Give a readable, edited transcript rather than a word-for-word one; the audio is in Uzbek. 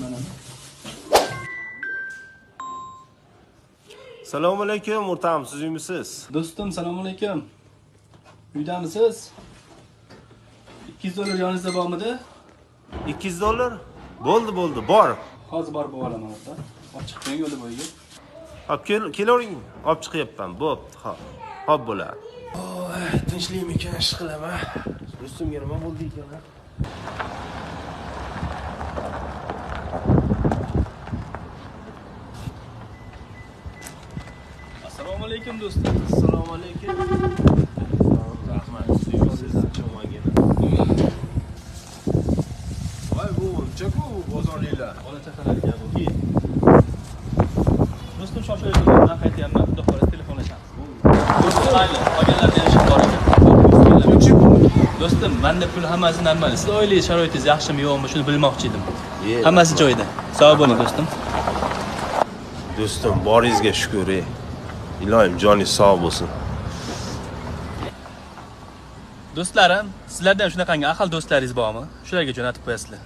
Mana. Assalomu alaykum, o'rtog'im, siz uymisiz? Do'stim, assalomu alaykum. Uydamisiz? $200 yoningizda bormidi? $200? Bo'ldi, bo'ldi, bor. Hozir borib olaman o'rta. Olib chiqib qo'ying yo'li bo'yiga. Olib kel, kelavering, olib chiqyapman. Bo'pti, hop. Hop bo'ladi. Voy, tinchlikmikan ish qilaman. Do'stimga nima bo'ldi ekan? Assalomu alaykum do'stim. Assalomu alaykum. Rahmat, siz chomangina. Voy, bu uncha-ku bozorliklar. Bola chaqalarga bu. Do'stim, shoshilib man qaytyapman. Xudo xohlasa telefonlashamiz. Do'stim, mayli, qolganlarni ham ishim bor ekan. Do'stim, menda pul hammasi normal. Siz oilangiz sharoitingiz yaxshimi, yo'qmi, shuni bilmoqchi edim. Hammasi joyida. Sog' bo'ling do'stim. Do'stim, boringizga shukr. Iloyim joningiz sog' bo'lsin. Do'stlarim, sizlarda ham shunaqangi ahil do'stlaringiz bormi? Shularga jo'natib qo'yasizlar.